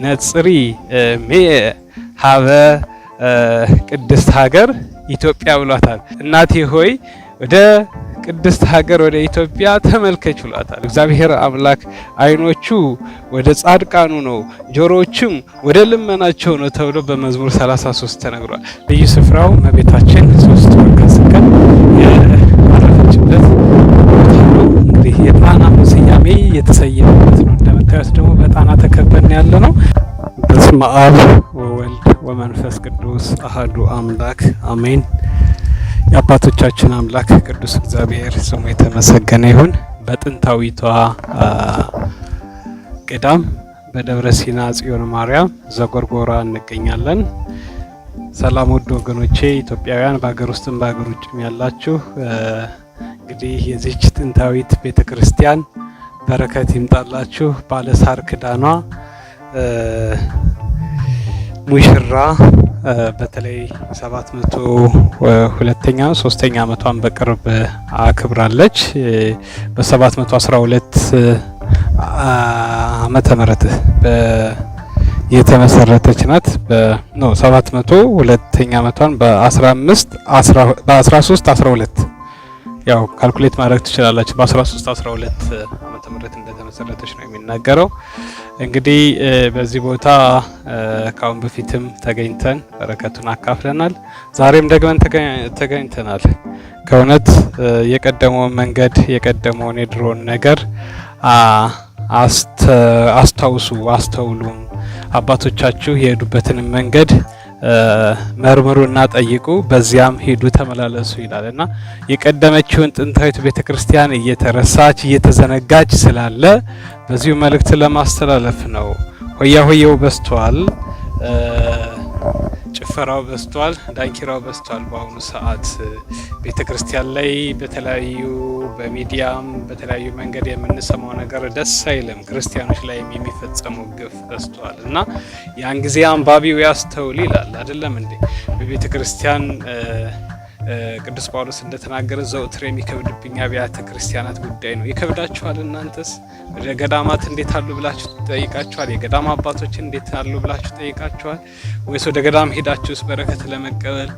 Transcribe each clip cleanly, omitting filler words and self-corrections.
ነጽሪ እምየ ሀበ ቅድስት ሀገር ኢትዮጵያ ብሏታል። እናቴ ሆይ ወደ ቅድስት ሀገር ወደ ኢትዮጵያ ተመልከች ብሏታል። እግዚአብሔር አምላክ ዓይኖቹ ወደ ጻድቃኑ ነው፣ ጆሮዎቹም ወደ ልመናቸው ነው ተብሎ በመዝሙር 33 ተነግሯል። ልዩ ስፍራው እመቤታችን 3 ወር ከ10 ቀን ያረፈችበት ቦታ ነው። እንግዲህ የጣና ስያሜ የተሰየመበት ነው። እንደምታዩት ደግሞ በጣና ተከበን ያለ ነው። በስመ አብ ወወልድ ወመንፈስ ቅዱስ አህዱ አምላክ አሜን። የአባቶቻችን አምላክ ቅዱስ እግዚአብሔር ስሙ የተመሰገነ ይሁን። በጥንታዊቷ ገዳም በደብረ ሲና ጽዮን ማርያም ዘጎርጎራ እንገኛለን። ሰላም ውድ ወገኖቼ ኢትዮጵያውያን፣ በሀገር ውስጥም በሀገር ውጭም ያላችሁ፣ እንግዲህ የዚህች ጥንታዊት ቤተ ክርስቲያን በረከት ይምጣላችሁ። ባለሳር ክዳኗ ሙሽራ በተለይ 702ኛ ሶስተኛ ዓመቷን በቅርብ አክብራለች። በ712 ዓመተ ምህረት የተመሰረተች ናት። No፣ 702ኛ ዓመቷን በ15 በ13 12፣ ያው calculate ማድረግ ትችላላችሁ። በ13 12 ዓመተ ምህረት እንደተመሰረተች ነው የሚናገረው። እንግዲህ በዚህ ቦታ ከአሁን በፊትም ተገኝተን በረከቱን አካፍለናል። ዛሬም ደግመን ተገኝተናል። ከእውነት የቀደመውን መንገድ፣ የቀደመውን የድሮን ነገር አስታውሱ፣ አስተውሉም። አባቶቻችሁ የሄዱበትን መንገድ መርምሩና ጠይቁ፣ በዚያም ሂዱ ተመላለሱ ይላል እና የቀደመችውን ጥንታዊት ቤተ ክርስቲያን እየተረሳች እየተዘነጋች ስላለ በዚሁ መልእክት ለማስተላለፍ ነው። ሆያ ሆየው በዝቷል፣ ጭፈራው በዝቷል፣ ዳንኪራው በዝቷል። በአሁኑ ሰዓት ቤተ ክርስቲያን ላይ በተለያዩ በሚዲያም በተለያዩ መንገድ የምንሰማው ነገር ደስ አይልም። ክርስቲያኖች ላይም የሚፈጸመው ግፍ በዝቷል እና ያን ጊዜ አንባቢው ያስተውል ይላል አይደለም እንዴ? በቤተ ክርስቲያን ቅዱስ ጳውሎስ እንደተናገረ ዘውትር የሚከብድብኝ አብያተ ክርስቲያናት ጉዳይ ነው። ይከብዳችኋል? እናንተስ ወደ ገዳማት እንዴት አሉ ብላችሁ ጠይቃችኋል? የገዳም አባቶች እንዴት አሉ ብላችሁ ጠይቃችኋል? ወይስ ወደ ገዳም ሄዳችሁስ በረከት ለመቀበል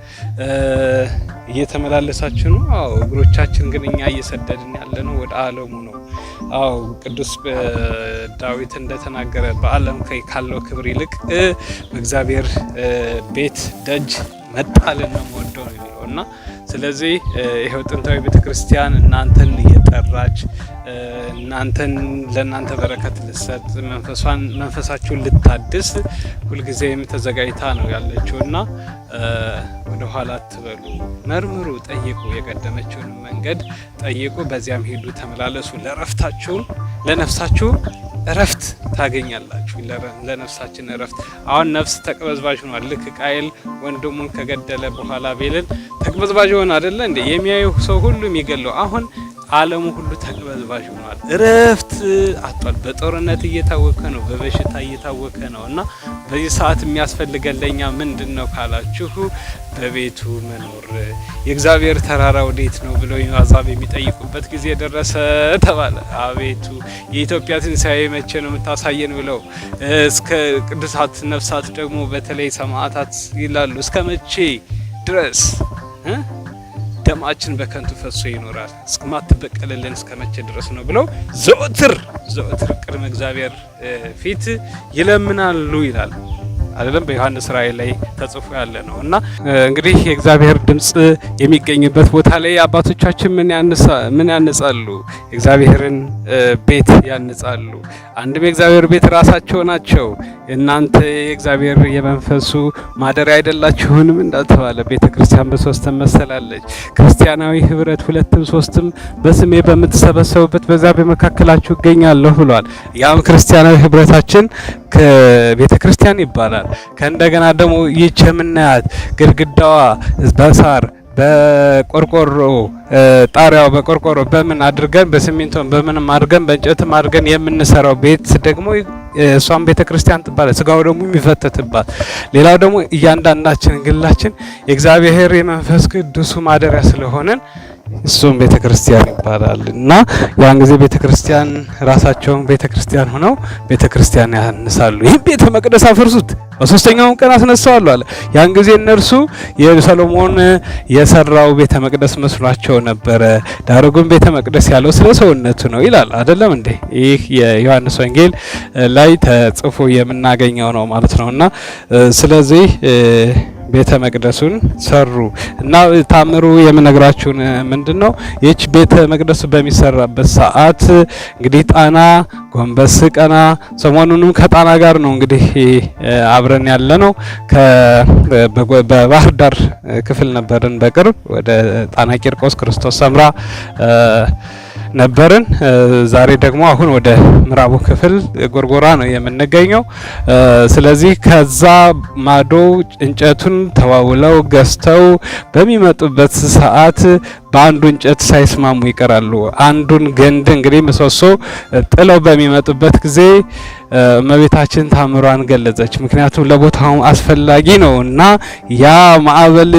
እየተመላለሳችሁ ነው? አዎ፣ እግሮቻችን ግን እኛ እየሰደድን ያለ ነው ወደ ዓለሙ ነው። አዎ፣ ቅዱስ ዳዊት እንደተናገረ በዓለም ካለው ክብር ይልቅ በእግዚአብሔር ቤት ደጅ መጣልን ነው የምወደው ነው የሚለው። እና ስለዚህ ይኸው ጥንታዊ ቤተክርስቲያን እናንተን እየጠራች፣ እናንተን ለእናንተ በረከት ልሰጥ፣ መንፈሷን መንፈሳችሁን ልታድስ ሁልጊዜም ተዘጋጅታ ነው ያለችው እና ወደ ኋላ አትበሉ፣ መርምሩ፣ ጠይቁ፣ የቀደመችውን መንገድ ጠይቁ፣ በዚያም ሂዱ፣ ተመላለሱ፣ ለእረፍታችሁም ለነፍሳችሁ እረፍት ታገኛላችሁ። ለነፍሳችን እረፍት። አሁን ነፍስ ተቅበዝባዥ ሆኗል። ልክ ቃየል ወንድሙን ከገደለ በኋላ አቤልን ተቅበዝባዥ ሆነ አይደለ እንዴ? የሚያዩ ሰው ሁሉ የሚገለው። አሁን ዓለሙ ሁሉ ተቅበዝባዥ ሆኗል። እረፍት አጥቷል። በጦርነት እየታወከ ነው፣ በበሽታ እየታወከ ነው። እና በዚህ ሰዓት የሚያስፈልገን ለኛ ምንድን ነው ካላችሁ በቤቱ መኖር። የእግዚአብሔር ተራራ ወዴት ነው ብለው አሕዛብ የሚጠይቁበት ጊዜ ደረሰ ተባለ። አቤቱ የኢትዮጵያ ትንሣኤ መቼ ነው የምታሳየን ብለው እስከ ቅዱሳት ነፍሳት ደግሞ በተለይ ሰማዕታት ይላሉ። እስከ መቼ ድረስ ደማችን በከንቱ ፈሶ ይኖራል? እስከማትበቀልልን እስከ መቼ ድረስ ነው ብለው ዘወትር ዘወትር ቅድመ እግዚአብሔር ፊት ይለምናሉ ይላል። አይደለም፣ በዮሐንስ ራእይ ላይ ተጽፎ ያለ ነው። እና እንግዲህ የእግዚአብሔር ድምጽ የሚገኝበት ቦታ ላይ አባቶቻችን ምን ያንጻሉ? የእግዚአብሔርን ቤት ያንጻሉ። አንድም የእግዚአብሔር ቤት ራሳቸው ናቸው። እናንተ የእግዚአብሔር የመንፈሱ ማደሪያ አይደላችሁንም እንዳልተባለ ቤተ ክርስቲያን በሶስት ትመሰላለች። ክርስቲያናዊ ህብረት ሁለትም ሶስትም በስሜ በምትሰበሰቡበት በዚያ በመካከላችሁ እገኛለሁ ብሏል። ያም ክርስቲያናዊ ህብረታችን ከቤተ ክርስቲያን ይባላል። ከእንደገና ደግሞ ይህች የምናያት ግድግዳዋ በሳር በቆርቆሮ ጣሪያው በቆርቆሮ በምን አድርገን፣ በሲሚንቶም በምንም አድርገን፣ በእንጨትም አድርገን የምንሰራው ቤት ደግሞ እሷም ቤተ ክርስቲያን ትባላለች። ስጋው ደግሞ የሚፈተትባት። ሌላው ደግሞ እያንዳንዳችን ግላችን የእግዚአብሔር የመንፈስ ቅዱሱ ማደሪያ ስለሆነን እሱም ቤተ ክርስቲያን ይባላል። እና ያን ጊዜ ቤተ ክርስቲያን ራሳቸውን ቤተ ክርስቲያን ሆነው ቤተ ክርስቲያን ያንሳሉ። ይህም ቤተ መቅደስ አፈርሱት፣ በሶስተኛውም ቀን አስነሳዋለሁ አለ። ያን ጊዜ እነርሱ የሰሎሞን የሰራው ቤተ መቅደስ መስሏቸው ነበረ። ዳሩ ግን ቤተ መቅደስ ያለው ስለ ሰውነቱ ነው ይላል። አይደለም እንዴ? ይህ የዮሐንስ ወንጌል ላይ ተጽፎ የምናገኘው ነው ማለት ነውና ስለዚህ ቤተ መቅደሱን ሰሩ። እና ታምሩ የምነግራችሁን ምንድነው? ይህች ቤተ መቅደሱ በሚሰራበት ሰዓት እንግዲህ ጣና ጎንበስ ቀና፣ ሰሞኑንም ከጣና ጋር ነው እንግዲህ አብረን ያለ ነው። በባህር ዳር ክፍል ነበርን፣ በቅርብ ወደ ጣና ቂርቆስ ክርስቶስ ሰምራ ነበርን። ዛሬ ደግሞ አሁን ወደ ምዕራቡ ክፍል ጎርጎራ ነው የምንገኘው። ስለዚህ ከዛ ማዶ እንጨቱን ተዋውለው ገዝተው በሚመጡበት ሰዓት በአንዱ እንጨት ሳይስማሙ ይቀራሉ። አንዱን ግንድ እንግዲህ ምሰሶ ጥለው በሚመጡበት ጊዜ እመቤታችን ታምሯን ገለጸች። ምክንያቱም ለቦታው አስፈላጊ ነው እና ያ ማዕበል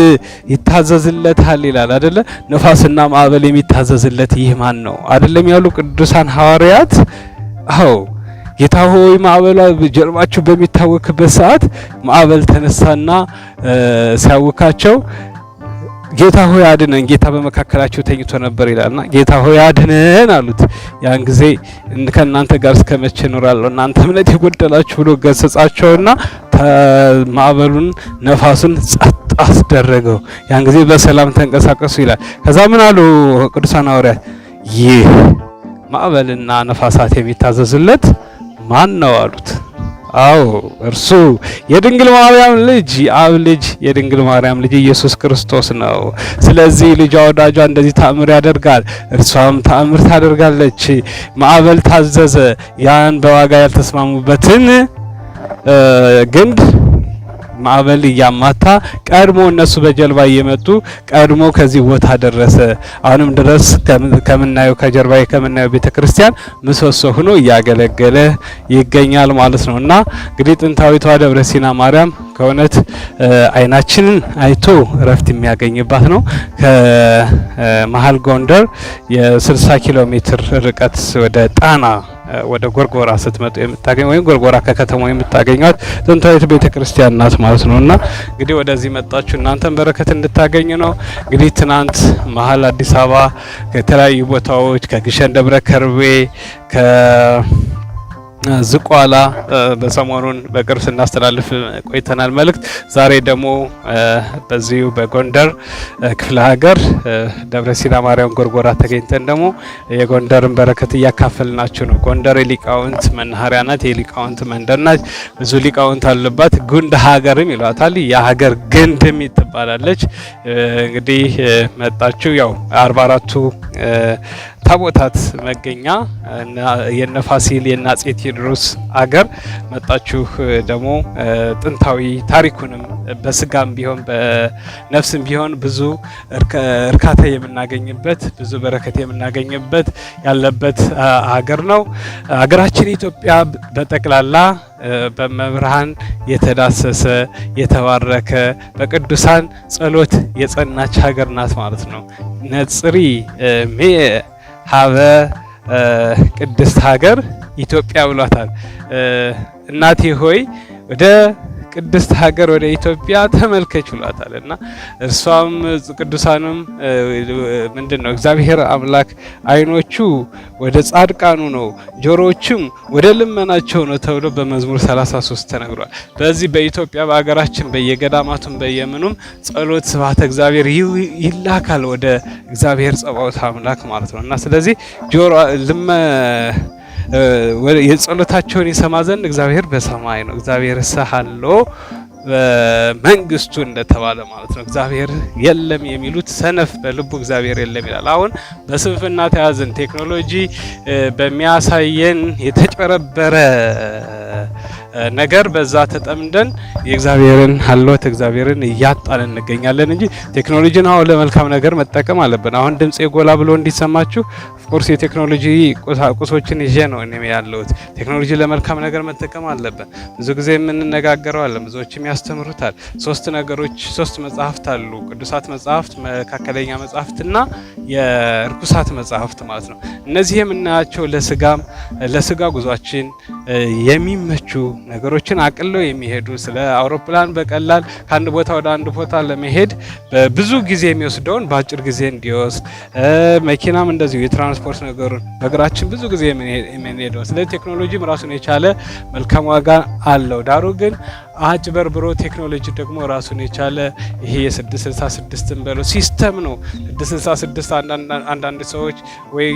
ይታዘዝለታል ይላል አይደለ? ነፋስና ማዕበል የሚታዘዝለት ይህ ማን ነው አይደለም ያሉ ቅዱሳን ሐዋርያት። አዎ፣ ጌታ ሆይ፣ ማዕበሏ ጀልባቸው በሚታወክበት ሰዓት ማዕበል ተነሳና ሲያውካቸው ጌታ ሆይ አድነን፣ ጌታ በመካከላቸው ተኝቶ ነበር ይላልና ጌታ ሆይ አድነን አሉት። ያን ጊዜ ከእናንተ ጋር እስከ መቼ እኖራለሁ? እናንተ እምነት የጎደላችሁ ብሎ ገሰጻቸውና ማዕበሉን ነፋሱን ጸጥ አስደረገው። ያን ጊዜ በሰላም ተንቀሳቀሱ ይላል። ከዛ ምን አሉ ቅዱሳን ሐዋርያት? ይህ ማዕበልና ነፋሳት የሚታዘዙለት ማን ነው አሉት። አዎ፣ እርሱ የድንግል ማርያም ልጅ፣ የአብ ልጅ፣ የድንግል ማርያም ልጅ ኢየሱስ ክርስቶስ ነው። ስለዚህ ልጇ ወዳጇ እንደዚህ ተአምር ያደርጋል፣ እርሷም ተአምር ታደርጋለች። ማዕበል ታዘዘ። ያን በዋጋ ያልተስማሙበትን ግንድ ማዕበል እያማታ ቀድሞ እነሱ በጀልባ እየመጡ ቀድሞ ከዚህ ቦታ ደረሰ። አሁንም ድረስ ከምናየው ከጀርባ ከምናየው ቤተክርስቲያን ምሰሶ ሆኖ እያገለገለ ይገኛል ማለት ነው። እና እንግዲህ ጥንታዊቷ ደብረ ሲና ማርያም ከእውነት አይናችንን አይቶ እረፍት የሚያገኝባት ነው። ከመሀል ጎንደር የ60 ኪሎ ሜትር ርቀት ወደ ጣና ወደ ጎርጎራ ስትመጡ የምታገኝ ወይም ጎርጎራ ከከተማው የምታገኟት ጥንታዊት ቤተክርስቲያን ናት ማለት ነው። እና እንግዲህ ወደዚህ መጣችሁ እናንተን በረከት እንድታገኙ ነው። እንግዲህ ትናንት መሀል አዲስ አበባ ከተለያዩ ቦታዎች፣ ከግሸን ደብረ ከርቤ፣ ዝቋላ በሰሞኑን በቅርብ ስናስተላልፍ ቆይተናል መልእክት። ዛሬ ደግሞ በዚሁ በጎንደር ክፍለ ሀገር ደብረ ሲና ማርያም ጎርጎራ ተገኝተን ደግሞ የጎንደርን በረከት እያካፈልናችሁ ነው። ጎንደር የሊቃውንት መናኸሪያ ናት፣ የሊቃውንት መንደር ናት። ብዙ ሊቃውንት አሉባት። ጉንድ ሀገርም ይሏታል። የሀገር ግንድም ትባላለች። እንግዲህ መጣችሁ ያው 44ቱ ታቦታት መገኛ የነ ፋሲል የነ አጼ ቴዎድሮስ አገር መጣችሁ ደግሞ ጥንታዊ ታሪኩንም በስጋም ቢሆን በነፍስም ቢሆን ብዙ እርካታ የምናገኝበት፣ ብዙ በረከት የምናገኝበት ያለበት አገር ነው። አገራችን ኢትዮጵያ በጠቅላላ በመብርሃን የተዳሰሰ፣ የተባረከ፣ በቅዱሳን ጸሎት የጸናች ሀገር ናት ማለት ነው። ነጽሪ ሜ ሀበ ቅድስት ሀገር ኢትዮጵያ ብሏታል። እናቴ ሆይ ወደ ቅድስት ሀገር ወደ ኢትዮጵያ ተመልከች ብሏታል። እና እርሷም ቅዱሳንም ምንድን ነው፣ እግዚአብሔር አምላክ ዓይኖቹ ወደ ጻድቃኑ ነው፣ ጆሮዎቹም ወደ ልመናቸው ነው ተብሎ በመዝሙር 33 ተነግሯል። በዚህ በኢትዮጵያ በሀገራችን በየገዳማቱም በየምኑም ጸሎት ስብሐተ እግዚአብሔር ይላካል ወደ እግዚአብሔር ጸባኦት አምላክ ማለት ነው። እና ስለዚህ ጆሮ ልመ የጸሎታቸውን ይሰማ ዘንድ እግዚአብሔር በሰማይ ነው። እግዚአብሔር ሰሃሎ መንግስቱ እንደተባለ ማለት ነው። እግዚአብሔር የለም የሚሉት ሰነፍ በልቡ እግዚአብሔር የለም ይላል። አሁን በስንፍና ተያዝን። ቴክኖሎጂ በሚያሳየን የተጨበረበረ ነገር በዛ ተጠምደን የእግዚአብሔርን ሀልዎት እግዚአብሔርን እያጣን እንገኛለን እንጂ ቴክኖሎጂን አሁን ለመልካም ነገር መጠቀም አለብን። አሁን ድምጼ ጎላ ብሎ እንዲሰማችሁ of course የቴክኖሎጂ ቁሳቁሶችን ይዤ ነው እኔ ያለሁት። ቴክኖሎጂ ለመልካም ነገር መጠቀም አለብን። ብዙ ጊዜ የምንነጋገረው አለ፣ ብዙዎችም ያስተምሩታል። ሶስት ነገሮች፣ ሶስት መጽሐፍት አሉ። ቅዱሳት መጽሐፍት፣ መካከለኛ መጽሐፍትና የርኩሳት መጽሐፍት ማለት ነው። እነዚህ የምናያቸው ለስጋም ለስጋ ጉዟችን የሚመቹ ነገሮችን አቅለው የሚሄዱ፣ ስለ አውሮፕላን በቀላል ከአንድ ቦታ ወደ አንድ ቦታ ለመሄድ በብዙ ጊዜ የሚወስደውን በአጭር ጊዜ እንዲወስድ፣ መኪናም እንደዚሁ የትራንስፖርት ነገሩን በእግራችን ብዙ ጊዜ የምንሄደው። ስለዚህ ቴክኖሎጂም ራሱን የቻለ መልካም ዋጋ አለው። ዳሩ ግን አጭበርብሮ ቴክኖሎጂ ደግሞ ራሱን የቻለ ይሄ የ666ን በለው system ነው። 666 አንዳንድ ሰዎች ወይ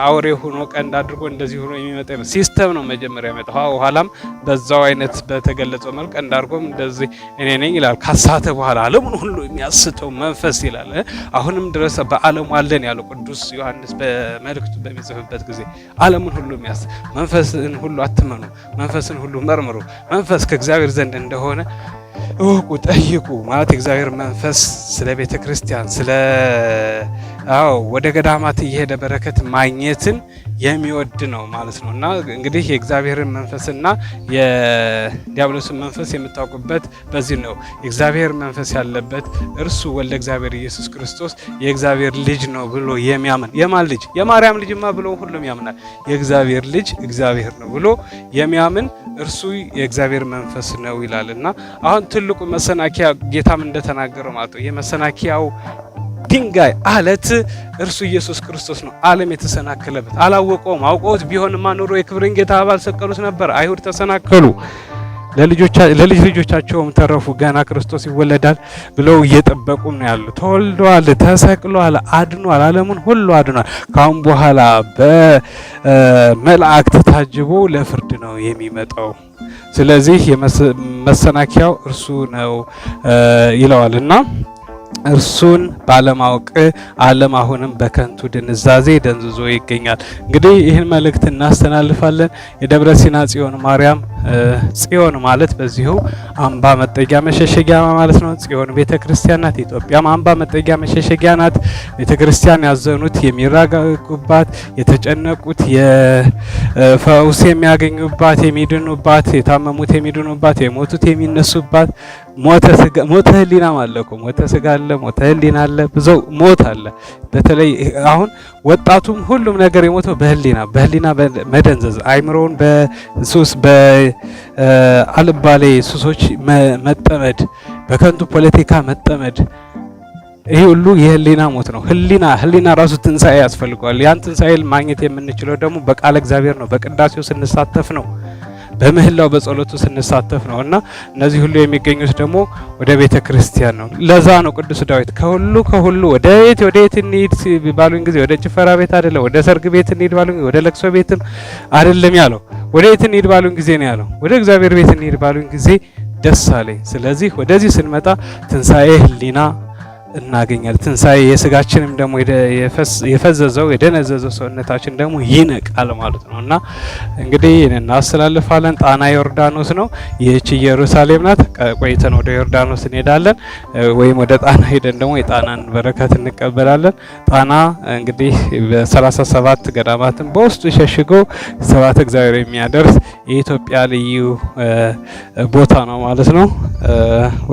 አውሬ ሆኖ ቀንድ አድርጎ እንደዚህ ሆኖ የሚመጣ system ነው መጀመሪያ የመጣው። ኋላም በዛው አይነት በተገለጸው መልክ ቀንድ አድርጎም እንደዚህ እኔ ነኝ ይላል። ካሳተ በኋላ ዓለሙን ሁሉ የሚያስተው መንፈስ ይላል። አሁንም ድረስ በዓለሙ አለን ያለው ቅዱስ ዮሐንስ በመልእክቱ በሚጽፍበት ጊዜ ዓለሙን ሁሉ የሚያስ መንፈስን ሁሉ አትመኑ፣ መንፈስን ሁሉ መርምሩ፣ መንፈስ ከእግዚአብሔር ዘንድ እንደሆነ እወቁ፣ ጠይቁ ማለት የእግዚአብሔር መንፈስ ስለ ቤተ ክርስቲያን ስለ አዎ ወደ ገዳማት እየሄደ በረከት ማግኘትን የሚወድ ነው ማለት ነው። እና እንግዲህ የእግዚአብሔርን መንፈስና የዲያብሎስን መንፈስ የምታውቁበት በዚህ ነው። የእግዚአብሔር መንፈስ ያለበት እርሱ ወልደ እግዚአብሔር ኢየሱስ ክርስቶስ የእግዚአብሔር ልጅ ነው ብሎ የሚያምን፣ የማን ልጅ? የማርያም ልጅማ ብሎ ሁሉም ያምናል። የእግዚአብሔር ልጅ እግዚአብሔር ነው ብሎ የሚያምን እርሱ የእግዚአብሔር መንፈስ ነው ይላል። እና አሁን ትልቁ መሰናኪያ ጌታም እንደተናገረው ማለት ነው የመሰናኪያው ድንጋይ አለት እርሱ ኢየሱስ ክርስቶስ ነው። ዓለም የተሰናከለበት አላወቀውም። አውቀውት ቢሆንማ ኑሮ የክብርን ጌታ ባልሰቀሉት ነበር። አይሁድ ተሰናከሉ፣ ለልጅ ልጆቻቸውም ተረፉ። ገና ክርስቶስ ይወለዳል ብለው እየጠበቁም ነው ያሉ። ተወልዷል፣ ተሰቅሏል፣ አድኗል፣ ዓለሙን ሁሉ አድኗል። ካሁን በኋላ በመላእክት ታጅቦ ለፍርድ ነው የሚመጣው። ስለዚህ መሰናከያው እርሱ ነው ይለዋል እና እርሱን ባለማወቅ ዓለም አሁንም በከንቱ ድንዛዜ ደንዝዞ ይገኛል። እንግዲህ ይህን መልእክት እናስተላልፋለን። የደብረ ሲና ጽዮን ማርያም፣ ጽዮን ማለት በዚሁ አምባ መጠጊያ መሸሸጊያ ማለት ነው። ጽዮን ቤተ ክርስቲያን ናት። ኢትዮጵያም አምባ መጠጊያ መሸሸጊያ ናት። ቤተ ክርስቲያን ያዘኑት የሚረጋጉባት፣ የተጨነቁት የፈውስ የሚያገኙባት፣ የሚድኑባት፣ የታመሙት የሚድኑባት፣ የሞቱት የሚነሱባት። ሞተ ስጋ ሞተ ህሊናም አለ እኮ፣ ሞተ ስጋ አለ፣ ሞተ ህሊና አለ፣ ብዙ ሞት አለ። በተለይ አሁን ወጣቱም ሁሉም ነገር የሞተው በህሊና መደንዘዝ፣ አይምሮውን በሱስ በአልባሌ ሱሶች መጠመድ፣ በከንቱ ፖለቲካ መጠመድ፣ ይሄ ሁሉ የህሊና ሞት ነው። ህሊና ራሱ ትንሳኤ ያስፈልገዋል። ያን ትንሳኤ ማግኘት የምንችለው ደግሞ በቃለ እግዚአብሔር ነው፣ በቅዳሴው ስንሳተፍ ነው፣ በምህላው በጸሎቱ ስንሳተፍ ነው። እና እነዚህ ሁሉ የሚገኙት ደግሞ ወደ ቤተ ክርስቲያን ነው። ለዛ ነው ቅዱስ ዳዊት ከሁሉ ከሁሉ ወደ የት ወደ የት እንሂድ ባሉኝ ጊዜ ወደ ጭፈራ ቤት አይደለም፣ ወደ ሰርግ ቤት እንሂድ ባሉኝ ወደ ለቅሶ ቤትም አይደለም ያለው። ወደ የት እንሂድ ባሉኝ ጊዜ ነው ያለው። ወደ እግዚአብሔር ቤት እንሂድ ባሉኝ ጊዜ ደስ አለኝ። ስለዚህ ወደዚህ ስንመጣ ትንሳኤ ህሊና እናገኛለን። ትንሳኤ የስጋችንም ደግሞ የፈዘዘው የደነዘዘው ሰውነታችን ደግሞ ይነቃል ማለት ነው። እና እንግዲህ እናስተላልፋለን። ጣና ዮርዳኖስ ነው። ይህች ኢየሩሳሌም ናት። ቆይተን ወደ ዮርዳኖስ እንሄዳለን፣ ወይም ወደ ጣና ሄደን ደግሞ የጣናን በረከት እንቀበላለን። ጣና እንግዲህ በ37 ገዳማትን በውስጡ ሸሽጎ ስብሐተ እግዚአብሔር የሚያደርስ የኢትዮጵያ ልዩ ቦታ ነው ማለት ነው።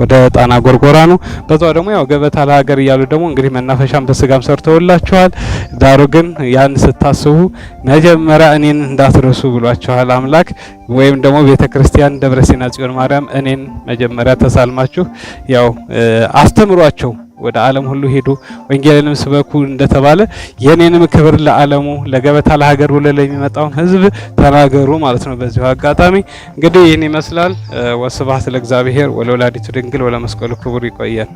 ወደ ጣና ጎርጎራ ነው። በዛው ደግሞ ያው ገበታ ለሀገር እያሉ ደግሞ እንግዲህ መናፈሻም በስጋም ሰርተውላችኋል። ዳሩ ግን ያን ስታስቡ መጀመሪያ እኔን እንዳትረሱ ብሏችኋል አምላክ። ወይም ደግሞ ቤተ ክርስቲያን ደብረ ሲና ጽዮን ማርያም እኔን መጀመሪያ ተሳልማችሁ ያው አስተምሯቸው፣ ወደ ዓለም ሁሉ ሄዱ ወንጌልንም ስበኩ እንደተባለ የኔንም ክብር ለዓለሙ ለገበታ ለሀገር ብሎ ለሚመጣው ሕዝብ ተናገሩ ማለት ነው። በዚሁ አጋጣሚ እንግዲህ ይህን ይመስላል። ወስብሐት ለእግዚአብሔር ወለወላዲቱ ድንግል ወለመስቀሉ ክቡር። ይቆየን።